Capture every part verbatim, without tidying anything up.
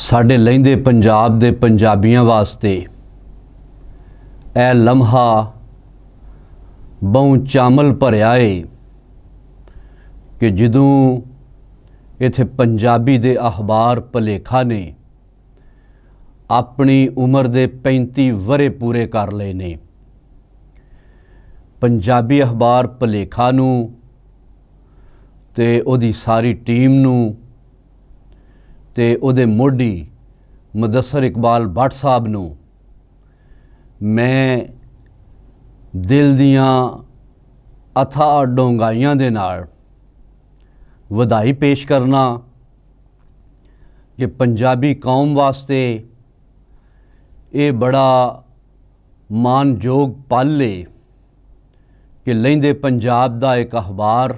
ساڈے لہندے پنجاب دے پنجابیاں واسطے اے لمحہ بہوں چامل بھریا اے کہ جدوں اتھے پنجابی دے اخبار پلیکھا نے اپنی عمر دے پینتی ورے پورے کر لے نے۔ پنجابی اخبار پلیکھا نوں تے اوہدی ساری ٹیم نوں تے اوہدے موڈی مدثر اقبال بٹ صاحب نوں میں دل دیاں اتھا ڈونگائیاں دے نال ودھائی پیش کرنا کہ پنجابی قوم واسطے ایہہ بڑا مان جوگ پل اے کہ لہندے پنجاب دا اک اخبار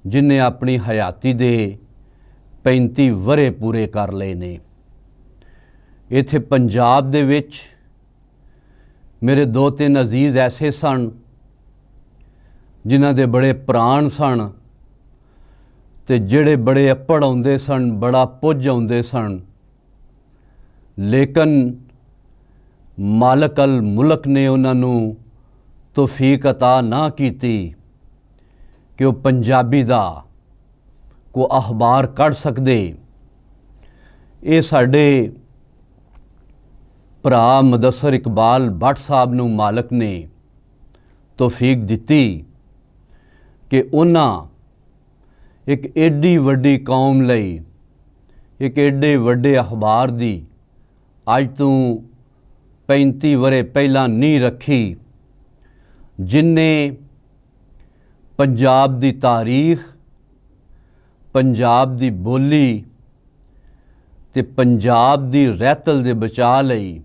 جنہیں اپنی حیاتی دے پینتی ورے پورے کر لے نے۔ ایتھے پنجاب دے وچ میرے دو تین عزیز ایسے سن جنہاں دے بڑے پران سن تے جڑے بڑے اپڑ آندے سن، بڑا پج آندے سن، لیکن مالک الملک نے انہاں نوں توفیق عطا نہ کیتی کہ وہ پنجابی دا کو اخبار کڈ سکدے۔ اے ساڈے بھرا مدثر اقبال بٹ صاحب نوں مالک نے توفیق دتی کہ انہاں اک ایڈی وڈی قوم لئی اک ایڈے وڈے اخبار دی اج توں پینتی ورے پہلاں نی رکھی، جن نے پنجاب دی تاریخ، پنجاب دی بولی تے پنجاب دی رہتل دے بچا لئی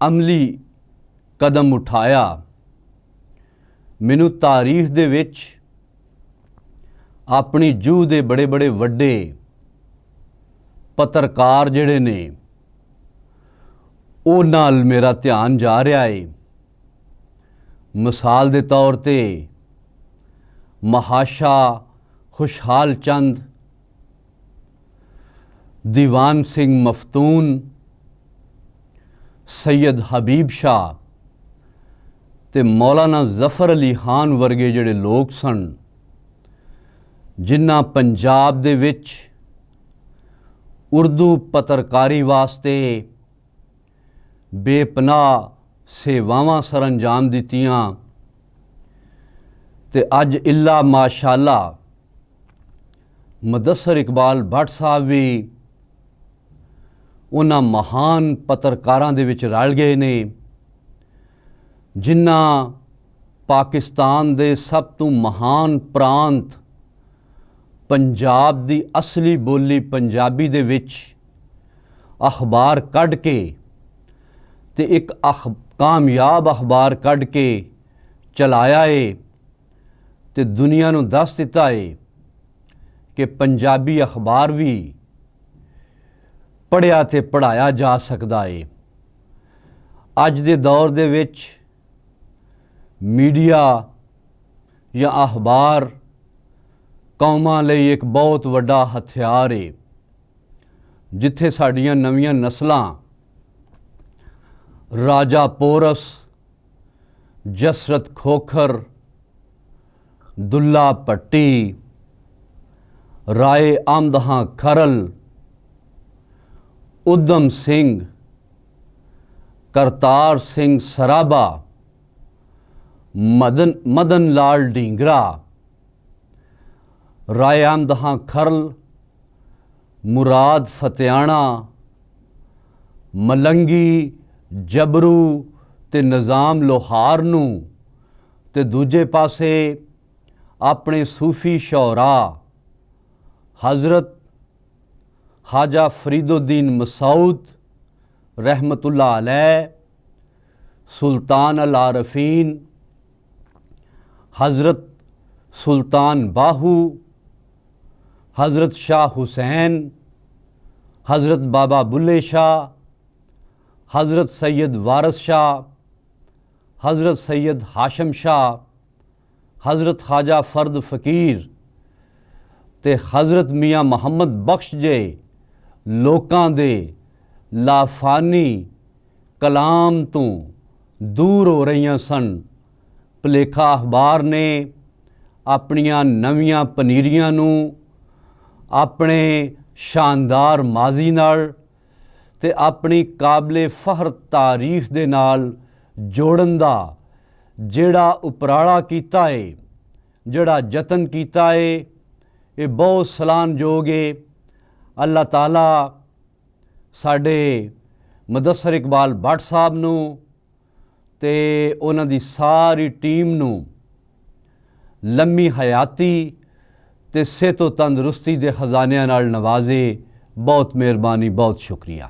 عملی قدم اٹھایا۔ مینوں تاریخ دے وچ اپنی جوہ دے بڑے بڑے وڈے پترکار جڑے نے او نال میرا دھیان جا رہیا ہے۔ مثال دے طور تے مہاشا خوشحال چند، دیوان سنگھ مفتون، سید حبیب شاہ تے مولانا ظفر علی خان ورگے جڑے لوگ سن جنہاں پنجاب دے وچ اردو پترکاری واسطے بے پناہ سیواواں سر انجام دتیاں تے اج اللہ ماشاءاللہ مدثر اقبال بٹ صاحب وی انہاں مہان پترکاراں دے وچ رل گئے نے جنہاں پاکستان دے سب توں مہان پرانت پنجاب دی اصلی بولی پنجابی دے وچ اخبار کڈ کے تے اک کامیاب اخبار کڈ کے چلایا اے تے دنیا نوں دس دتا اے کہ پنجابی اخبار وی پڑھیا تے پڑھایا جا سکدا اے۔ اج دے دور دے وچ میڈیا یا اخبار قوماں لئی اک بہت وڈا ہتھیار اے۔ جتھے ساڈیاں نویاں نسلاں راجہ پورس، جسرت کھوکھر، دلہ پٹی، رائے آمدہاں کھرل، ادھم سنگھ، کرتار سنگھ سرابا، مدن مدن لال ڈینگرا، رائے آمدہاں کھرل، مراد فتیانہ، ملنگی، جبرو تے نظام لوہار نوں تے دوجے پاسے اپنے صوفی شعراء حضرت خواجہ فرید الدین مسعود رحمت اللہ علیہ، سلطان العارفین، حضرت سلطان باہو، حضرت شاہ حسین، حضرت بابا بلے شاہ، حضرت سید وارث شاہ، حضرت سید ہاشم شاہ، حضرت خواجہ فرد فقیر تے حضرت میاں محمد بخش جے لوکاں دے لافانی کلام توں دور ہو رہیاں سن۔ پلیکھا اخبار نے اپنیاں نویاں پنیریاں نوں اپنے شاندار ماضی نال تے اپنی قابل فخر تاریخ دے نال جوڑن دا جڑا اپرالا کیتا ہے، جڑا جتن کیتا ہے، یہ بہت سلان جوگ ہے۔ اللہ تعالیٰ ساڈے مدثر اقبال بٹ صاحب نوں تے انہاں دی ساری ٹیم نوں لمبی حیاتی تے صحت و تندرستی دے خزانیاں نال نوازے۔ بہت مہربانی، بہت شکریہ۔